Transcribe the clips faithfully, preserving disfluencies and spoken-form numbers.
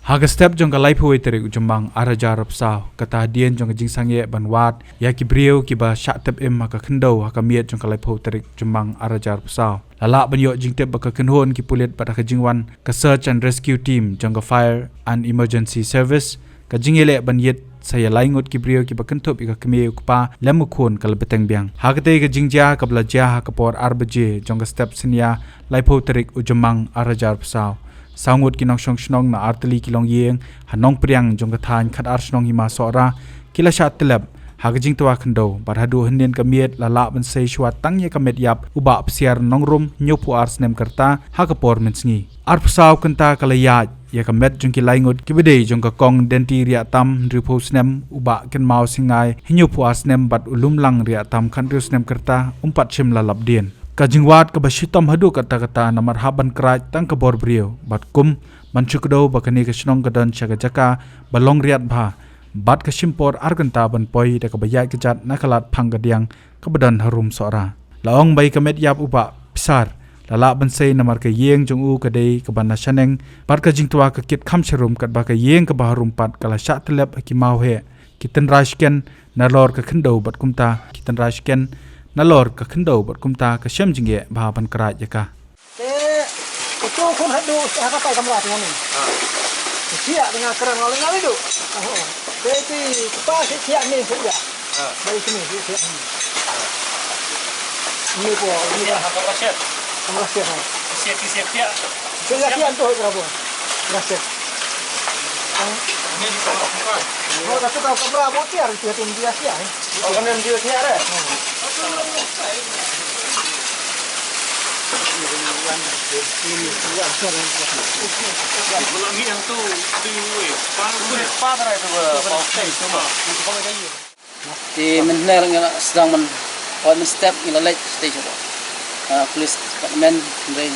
Ha ka step jong ka laiphew tarik u Jymmang ar hajar arphew saw, kata hadien jong ka jingsangeh ban wad ïa ki briew kiba shah tep im ha ka khyndew ha ka miet jong ka laiphew tarik u Jymmang ar hajar arphew saw, la lah ban ïoh jingtip ba ka kynhun ki pulit bad ha ka jingwan ka search and rescue team jong ka Fire and Emergency Service, ka jingïaleh ban ïit sa ïa lai ngut ki briew kiba kynthup ïa ka kmie, u kpa lem u khun ka la bteng biang. Ha katei ka jingjia kaba la jia ha ka por ar baje jong ka step synñia laiphew tarik u Jymmang ar hajar arphew saw, saw ngut ki nongshong shnong na artylli ki longïing ha Nongpriang jong ka thaiñ Khatar Shnong Hima Sohra ki la shah tlep ha ka jingtwa khyndew bad haduh hynnin ka miet la lah ban sei shuwa tang ïa ka met ïap u Bah Psiar Nongrum, hynñiewphew ar snem ka rta, ha ka por mynsngi. Arphew saw kynta ka la ïaid ïa ka met jong ki lai ngut kiba dei jong ka Kong Denti Riahtam, hynriewphew snem, u Bah Kynmaw Singngai, hynñiewphew ar snem, bad u Lumlang Riahtam, khathynriew snem ka rta, um pat shym la lap dien. Ka jingwad kaba shitom haduh katta katta namar hap ban kraid tang ka bor briew bad kum ban shu kdew ba kane ka shnong ka don sha ka jaka ba long riat bha bad ka shim por ar kynta ban poi da kaba ïaid kjat na ka lad phang kadiang kaba don harum Sohra. La ong ba ïa ka met ïap u Bah Psiar la lah ban sei namar ka ïing jong u ka dei kaba na shaneng bad ka jingtwa ka kit kham sharum, katba ka ïing kaba harum pat ka la shah tlep ha ki mawheh, ki tynrai shken nalor ka khyndew bad kumta, ki tynrai shken nalor ka khyndew bad kumta ka shem jingeh bha ban kraid ïa ka. Te utu u khun haduh ha katai kamra te ngan. Te thiah te nga kren nga lynga haduh. Te ki kpa thiah ne thiah. Bai kini thiah ne. Ni po ni. Thiah ha ka pasir. Kamra thiah. Thiah thiah thiah. Thiah thiah tu kamra bo. Kamra thiah. Ni di kamra. Oh, dah tu kamra bo tiar, tiar tu dia thiah. Oh, kan dia thiah dah. Te mynhynne ngi la sdang ban, hooid mynstep ngi la leit shatei sha, ah, police department, hynrei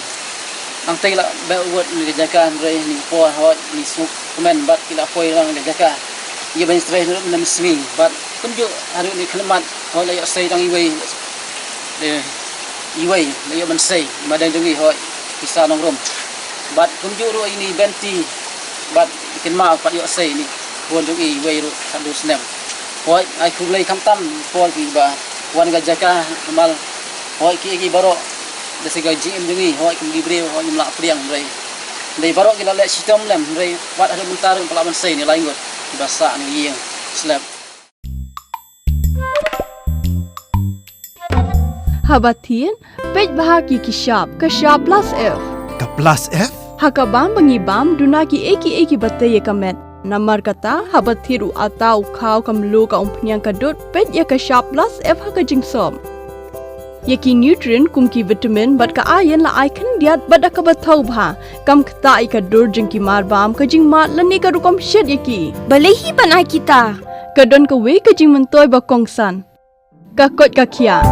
nangtei la beh u wad na ka jaka, hynrei ni por hooid ni sngewkmen bad ki la poi lang na ka jaka. Ïa ban trei na ruh mynne mynsngi bad kumjuh haduh ni khyllipmat hooid la ïoh sei tang iwei. Iwei la ïoh ban sei, madan jong ngi hooid, Pisa Nongrum. Bad kumjuh ruh ïa ini Benti bad i Kynmaw pat ïoh sei, ini khun jong i iwei ruh khathynriew snem. Hooid, ai khublei khamtam ïa ki ba wan ka jaka, namar hooid kiei kiei baroh da shisha ka jingim jong ngi, hooid kum ki briew hooid ngim lah pdiang, hynrei dei baroh ki la leh shitom lem, hynrei wat haduh mynta ruh ngim pat lah ban sei ne lai ngut kiba sah na ka ïing slap. Haba thied, peit bha ki ki shap, ka shap plus F. Ka plus F? Ha ka bam ba ngi bam, duna kiei kiei kiba tei ïa ka met. Namar kata, haba thied u atta, u khaw, ka mluh, ka umphniang, ka dud, peit ïa ka shap plus F ha ka jingsop. Ïa ki nutrient kum ki vitamin bad ka iron la ai khyndiat bad da kaba thaw bha. Kam ktah ïa ka dur jong ki marbam, ka jingmad lane ka rukom shet ïa ki. Balei hi ban ai kita? Ka don kawei ka jingmyntoi ba kongsan. Ka koit ka khiah.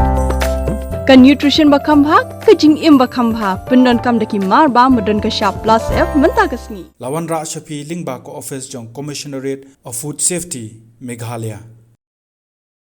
Ka nutrition ba kham bha, ka jingim ba kham bha. Pyndonkam da ki marbam ba don ka shap plus F mynta ka sngi. La wanrah sha phi lyngba ka office jong Commissionerate of Food Safety, Meghalaya.